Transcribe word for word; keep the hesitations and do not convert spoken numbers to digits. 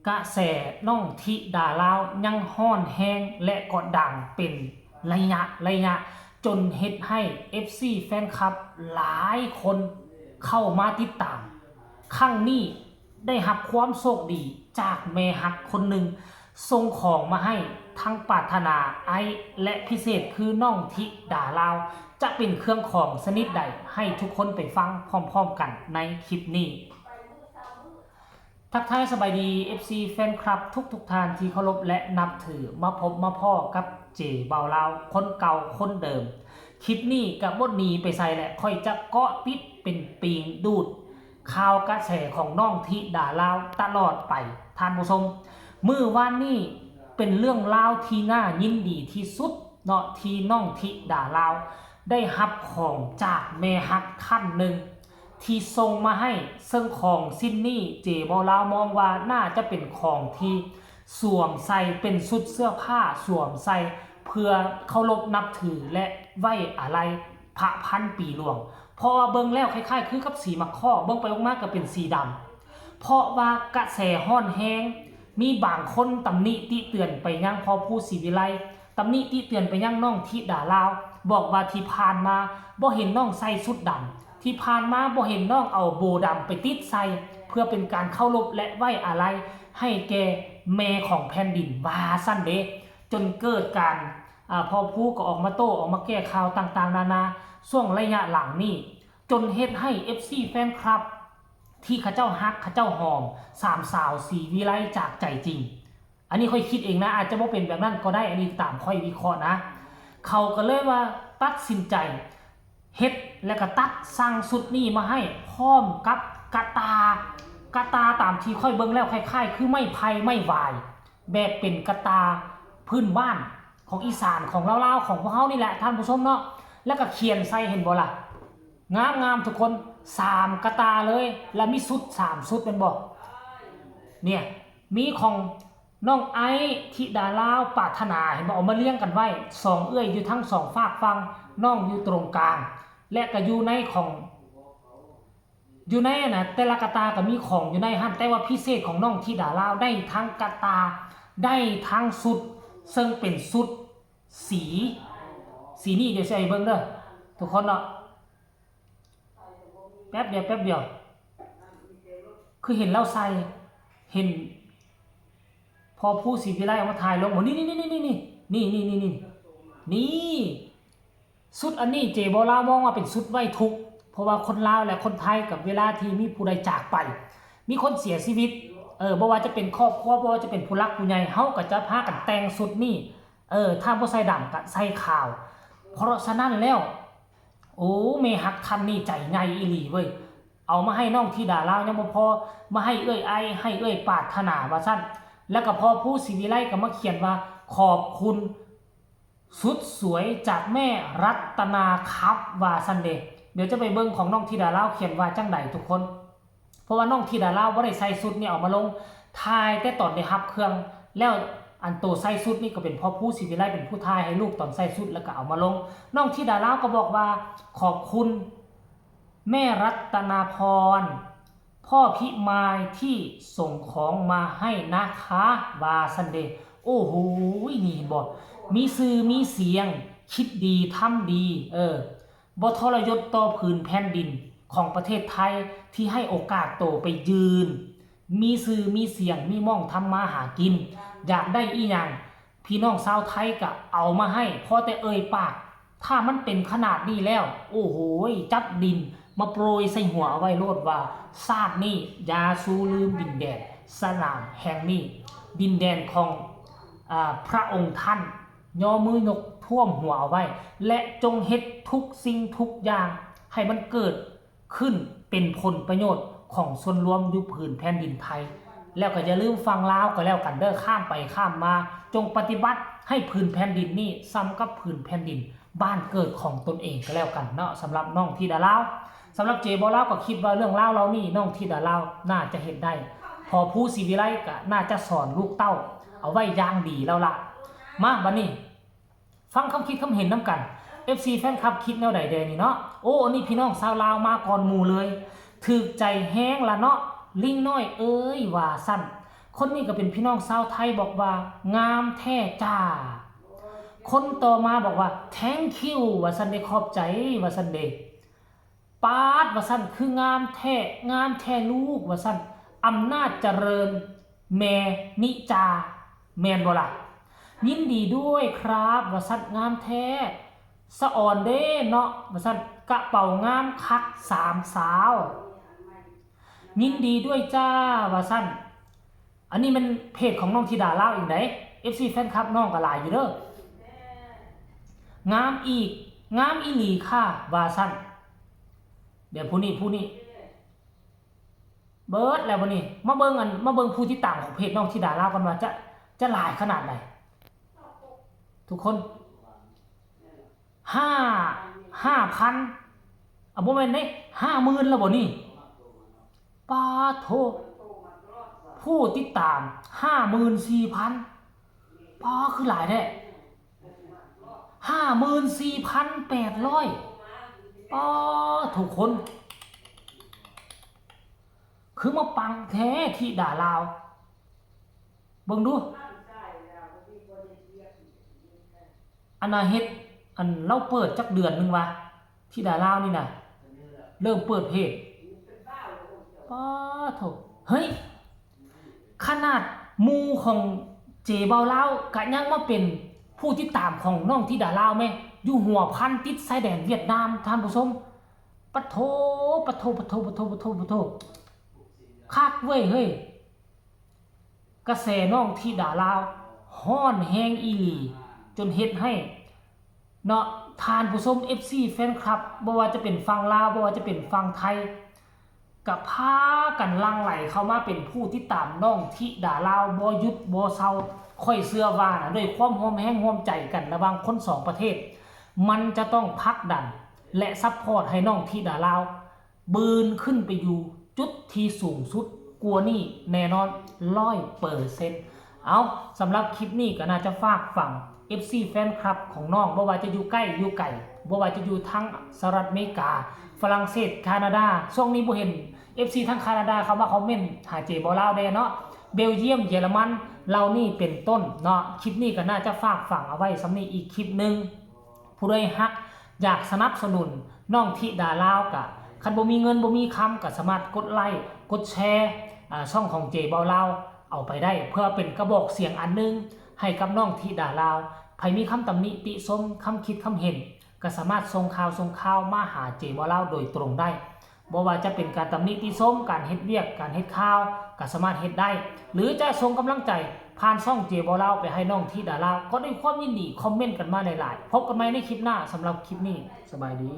กระแสน้องธิดาลาวยังฮ้อนแฮงและก็ดังเป็นระยะระยะ จนเฮ็ดให้ เอฟซี แฟนคลับหลายคนเข้ามาติดตาม ครั้งนี้ได้รับความโชคดีจากแม่ฮักคนหนึ่ง ส่งของมาให้ทั้งปรารถนา ไอซ์ และพิเศษคือน้องธิดาลาว จะเป็นเครื่องของชนิดใด ให้ทุกคนไปฟังพร้อมๆกันในคลิปนี้ ทักทายสบายดี เอฟซี แฟนคลับทุกๆท่านที่เคารพและนับถือ มาพบมาพ้อกับเจเบาลาว คนเก่าคนเดิม คลิปนี้ก็บ่หนีไปไสแหละ ข้อยจะเกาะติดเป็นปิงดูดข่าวกระแสของน้องธิดาลาวตลอดไป ท่านผู้ชม มื้อวานนี้เป็นเรื่องราวที่น่ายินดีที่สุดเนาะ ที่น้องธิดาลาวได้รับของจากแม่ฮักท่านหนึ่ง ที่ส่งมาให้ ซึ่งของชิ้นนี้เจเบาลาวมองว่าน่าจะเป็นของที่สวมใส่เป็นชุดเสื้อผ้าสวมใส่เพื่อเคารพนับถือและไว้อาลัยพระพันปีหลวง เพราะว่าเบิ่งแล้วคล้ายๆคือกับสีหมากข้อ เบิ่งไปเบิ่งมาก็เป็นสีดำ เพราะว่ากระแสฮ้อนแฮง มีบางคนตำหนิติเตียนไปยังพ่อภูศรีวิไล ตำหนิติเตียนไปยังน้องธิดาลาว บอกว่าที่ผ่านมาบ่เห็นน้องใส่ชุดดำ ที่ผ่านมาบ่เห็นน้องเอาโบว์ดำไปติดใส่ เพื่อเป็นการเคารพและไว้อาลัยให้แก่แม่ของแผ่นดิน ว่าซั่นเด้ จนเกิดการ อ่า พ่อภูก็ออกมาโต้ ออกมาแก้ข่าวต่างๆนานา ช่วงระยะหลังนี้ จนเฮ็ดให้ เอฟซี แฟนคลับ ที่เขาเจ้าฮักเขาเจ้าหอมสามสาวศรีวิไลจากใจจริง อันนี้ข้อยคิดเองนะ อาจจะบ่เป็นแบบนั้นก็ได้ อันนี้ตามข้อยวิเคราะห์นะ เขาก็เลยว่าตัดสินใจเฮ็ด และก็ตัดสั่งชุดนี้มาให้ พร้อมกับกะตา กะตาตามที่ข้อยเบิ่งแล้วคล้ายๆคือไม้ไผ่ไม้หวาย แบบเป็นกะตาพื้นบ้านของอีสานของลาวๆของพวกเฮานี่แหละ ท่านผู้ชมเนาะ แล้วก็เขียนใส่ เห็นบ่ล่ะ งามๆทุกคน สามกะตาเลย แล้วมีชุดสามชุดแม่นบ่ เนี่ย มีของน้องไอซ์ธิดาลาวปรารถนา เห็นบ่ เอามาเรียงกันไว้ สองเอื้อยอยู่ทั้งสองฟากฝั่ง น้องอยู่ตรงกลาง และก็อยู่ในของ อยู่ในอันนะ แต่ละกะตาก็มีของอยู่ในหั่น แต่ว่าพิเศษของน้องธิดาลาวได้ทั้งกะตา ได้ทั้งชุด ซึ่งเป็นชุดสี สีนี้ เดี๋ยวสิให้เบิ่งเด้อทุกคนเนาะ แป๊บเดียว แป๊บเดียว คือเห็นลาวใส่ เห็นพ่อภูศรีวิไลเอามาถ่ายลง โอ้ นี่ นี่ นี่ นี่ นี่ นี่ นี่ นี่ นี่ นี่ นี่ ชุดอันนี้เจเบาลาวมองว่าเป็นชุดไว้ทุกข์ เพราะว่าคนลาวและคนไทยกับเวลาที่มีผู้ใดจากไป มีคนเสียชีวิต เออ บ่ว่าจะเป็นครอบครัว บ่ว่าจะเป็นผู้หลักผู้ใหญ่ เฮาก็จะพากันแต่งชุดนี้ เออ ถ้าบ่ใส่ดำก็ใส่ขาว เพราะฉะนั้นแล้ว โอ้ แม่ฮักท่านนี้ใจใหญ่อีหลีเว้ย เอามาให้น้องธิดาลาวยังบ่พอ มาให้เอื้อยไอ ให้เอื้อยปรารถนาว่าซั่น แล้วก็พ่อภูศรีวิไลก็มาเขียนว่า ขอบคุณ ชุดสวยจากแม่รัตนาครับ ว่าซั่นเด้ เดี๋ยวจะไปเบิ่งของน้องธิดาลาวเขียนว่าจั่งใดทุกคน เพราะว่าน้องธิดาลาวบ่ได้ใส่ชุดนี้ออกมาลง ถ่ายแต่ตอนได้รับเครื่อง แล้วอันโตใส่ชุดนี้ก็เป็นพ่อภูศรีวิไลเป็นผู้ถ่ายให้รูปตอนใส่ชุดแล้วก็เอามาลง น้องธิดาลาวก็บอกว่า ขอบคุณแม่รัตนาพร พ่อพิมายที่ส่งของมาให้นะคะ ว่าซั่นเด้ โอ้โห นี่เห็นบ่ มีชื่อมีเสียง คิดดีทำดี เออ บ่ทรยศต่อผืนแผ่นดินของประเทศไทยที่ให้โอกาสโตไปยืน มีชื่อมีเสียง มีหม่องทำมาหากิน อยากได้อีหยัง พี่น้องชาวไทยก็เอามาให้ พอแต่เอ่ยปาก ถ้ามันเป็นขนาดนี้แล้ว โอ้โห จับดินมาโปรยใส่หัวเอาไว้โลดว่า ชาตินี้อย่าสูลืมดินแดนสนามแห่งนี้ ดินแดนของ อ่า พระองค์ท่าน ย่อมือยกท่วมหัวเอาไว้ และจงเฮ็ดทุกสิ่งทุกอย่างให้มันเกิดขึ้นเป็นผลประโยชน์ของส่วนรวมอยู่ผืนแผ่นดินไทย แล้วก็อย่าลืมฝั่งลาวก็แล้วกันเด้อ ข้ามไปข้ามมา จงปฏิบัติให้ผืนแผ่นดินนี้ส่ำกับผืนแผ่นดินบ้านเกิดของตนเองก็แล้วกันเนาะ สำหรับน้องธิดาลาว สำหรับเจเบาลาวก็คิดว่าเรื่องราวเหล่านี้น้องธิดาลาวน่าจะเฮ็ดได้ พ่อภูศรีวิไลก็น่าจะสอนลูกเต้าเอาไว้อย่างดีแล้วล่ะ มาบัดนี้ ฟังคำคิดคำเห็นนำกัน เอฟซี แฟนคลับคิดแนวใดแด่นี่เนาะ โอ้ อันนี้พี่น้องชาวลาวมาก่อนหมู่เลย ถูกใจแฮงละเนาะ ลิงน้อยเอ้ย ว่าซั่น ข คนนี้ก็เป็นพี่น้องชาวไทยบอกว่า งามแท้จ้า คนต่อมาบอกว่า thank you ว่าซั่นเด้ ขอบใจ ว่าซั่นเด้ ปาด ว่าซั่น คืองามแท้ งามแท้ลูก ว่าซั่น อำนาจเจริญ แม่นิจา แม่นบ่ล่ะ ยินดีด้วยครับ ว่าซั่น งามแท้ สะออนเด้เนาะ ว่าซั่น กระเป๋างามคักสามสาว ยินดีด้วยจ้า ว่าซั่น อันนี้มันเพจของน้องธิดาลาวเองได๋ เอฟซี แฟนคลับน้องก็หลายอยู่เด้อ งามอีก งามอีหลีค่ะ ว่าซั่น เดี๋ยวผู้นี้ ผู้นี้ เบิดแล้วบัดนี้ มาเบิ่งอัน มาเบิ่งผู้ติดตามของเพจน้องธิดาลาวกันว่าจะ จะหลายขนาดใด ทุกคน ห้า ห้าพัน อ่ะ บ่แม่นเด้ ห้าหมื่น แล้วบ่นี่ ปาโท ผู้ติดตาม ห้าหมื่นสี่พัน ปา คือหลายแท้ ห้าหมื่นสี่พันแปดร้อย ปา ทุกคน คือมาปังแท้ธิดาลาว เบิ่งดู อันน่ะเฮ็ด อันลาวเปิดจักเดือนหนึ่งวะ ธิดาลาวนี่น่ะ เริ่มเปิดเพจ ปาโท เฮ้ย ขนาดหมู่ของเจเบาลาวก็ยังมาเป็นผู้ติดตามของน้องธิดาลาวแม่ อยู่หัวพันติดชายแดนเวียดนาม ท่านผู้ชม ปะโท ปะโท ปะโท ปะโท ปะโท ปะโท คักเว้ยเฮ้ย กระแสน้องธิดาลาวฮ้อนแฮงอีหลี จนเฮ็ดให้ เนาะ ท่านผู้ชม เอฟซี แฟนคลับ บ่ว่าจะเป็นฝั่งลาว บ่ว่าจะเป็นฝั่งไทย ก็พากันหลั่งไหลเข้ามาเป็นผู้ติดตามน้องธิดาลาว บ่หยุดบ่เซา ข้อยเชื่อว่านะ ด้วยความร่วมแรงร่วมใจกันระหว่างคนสองประเทศ มันจะต้องผลักดัน และซัพพอร์ตให้น้องธิดาลาว บืนขึ้นไปอยู่จุดที่สูงสุดกว่านี้แน่นอน ร้อยเปอร์เซ็นต์ เอา สำหรับคลิปนี้ก็น่าจะฝากฝัง เอฟซี แฟนคลับของน้อง บ่ว่าจะอยู่ใกล้อยู่ไกล บ่ว่าจะอยู่ทั้งสหรัฐอเมริกา ฝรั่งเศส แคนาดา ช่วงนี้บ่เห็น เอฟซี ทั้งแคนาดาเข้ามาคอมเมนต์หาเจเบาลาวแน่เนาะ เบลเยียม เยอรมัน เหล่านี้เป็นต้นเนาะ คลิปนี้ก็น่าจะฝากฝังเอาไว้ส่ำนี้ อีกคลิปหนึ่ง ผู้ใดฮัก อยากสนับสนุนน้องธิดาลาวก็ คันบ่มีเงินบ่มีคำก็สามารถกดไลค์กดแชร์ อ่า ช่องของเจเบาลาวเอาไปได้ เพื่อเป็นกระบอกเสียงอันหนึ่งให้กับน้องธิดาลาว ไผมีคำตำหนิติชม คำคิดคำเห็น ก็สามารถส่งข่าวส่งข่าวมาหาเจเบาลาวโดยตรงได้ บ่ว่าจะเป็นการตำหนิติชม การเฮ็ดเวียก การเฮ็ดข่าว ก็สามารถเฮ็ดได้ หรือจะส่งกำลังใจผ่านช่องเจเบาลาวไปให้น้องธิดาลาว ก็ด้วยความยินดี คอมเมนต์กันมาหลายๆ พบกันใหม่ในคลิปหน้า สำหรับคลิปนี้ สบายดี